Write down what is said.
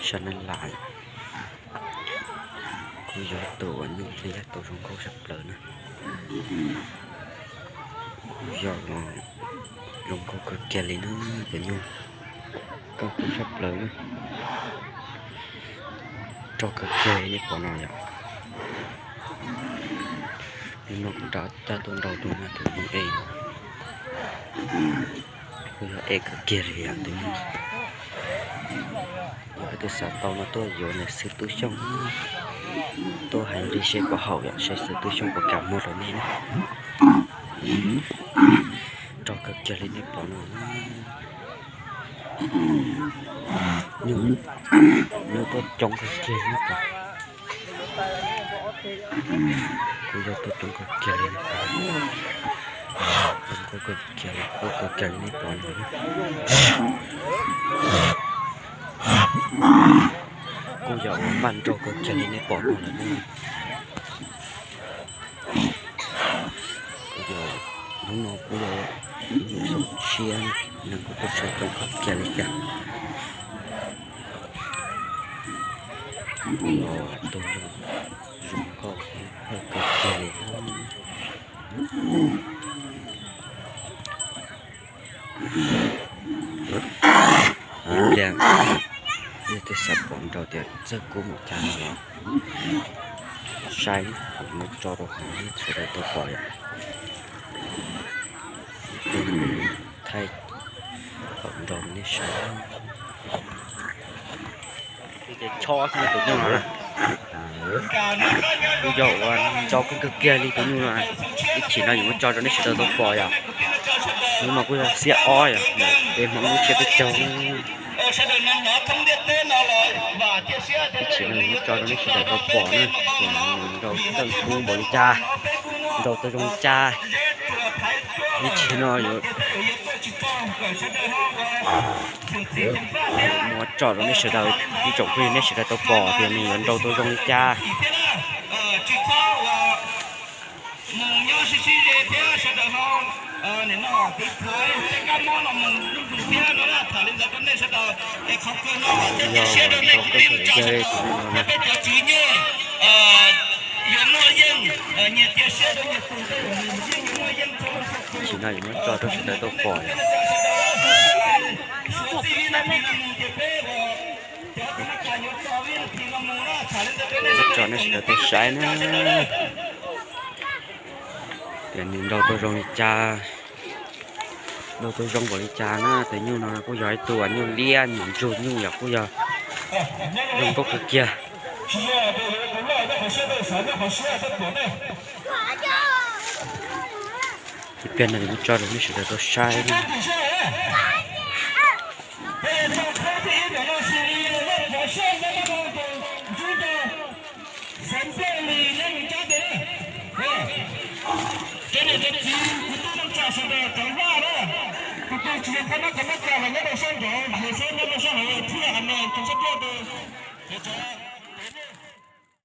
Sab Nab Las, kuj yog tus uas nyuj liab tau zoo nkauj tshaj plaws na. Kuj yog zoo nkauj kawg kiag li na, cov nyuj, nkauj kub tshaj plaws na. Rog kawg kiag li nej pom no yom. Nim no kuv rov coj tuaj nrau tus no tus nyuj e, kuj yog e kawg kiag li yom tus nyuj. Yog leej twg xav tau no tuaj yuav ntawm xib hwb Tub Xyooj, tuaj hais nqi seb puas haum yom, seb xib hwb Tub Xyooj puas kam muag rau nej na. Rog kawg kiag li nej pom no. Nyuj tuaj coob kawg kiag li nej pom. Kuj yog tuaj coob kawg kiag li, zoo nkauj kawg kiag li, kub kawg kiag li nej pom no. Kuj yog maj nraug kawg kiag li nej pom no lawm ne. Kuj yog hnub no kuj yog ib nyuag xyoo tshiab, neeg kuj tuaj saib coob kawg kiag li cas. Kuj yog tus zoo nkauj kawg kiag li. Ib pliag yog twb xav pom nrau tias txawj kub mus cas no los saib, kuv muab tso rau hauv nej sawv daws tau pom yom. Thaij thaum nrau nej saib. Ces chob xwb tus nyuj no na. Kuj yog ua ntau kawg kiag li tus nyuj no. Ib chim no yuav muab tso rau nej sawv daws tau pom yom. Hnub no kuj yog xiab ob yom, peb Hmoob lub tsiab peb caug. Ib chim no yuav muab tso rau nej sawv daws tau pom na, nrau txawj kub npaum li cas, nrau tau zoo li cas. Ib chim no yuav muab tso rau nej sawv daws, ib tsoom phooj ywg nej sawv daws tau pom tias nws yuav nrau tau zoo li cas. Yog nrau kawg kiag li tus nyuj no na. Ib chim no yuav muab tso rau sawv daws tau pom yom. Muab tso nej sawv daws tau saib na. Tias nws nrau tau zoo li cas, nrau tau zoo npaum li cas na. Tus nyuj no kuj yog ib tug nyuj liab nyuj ntsug nyuj yom, kuj yog zoo nkauj kawg kiag. Ib pliag no yuav muab tso rau nej sawv daws tau saib na.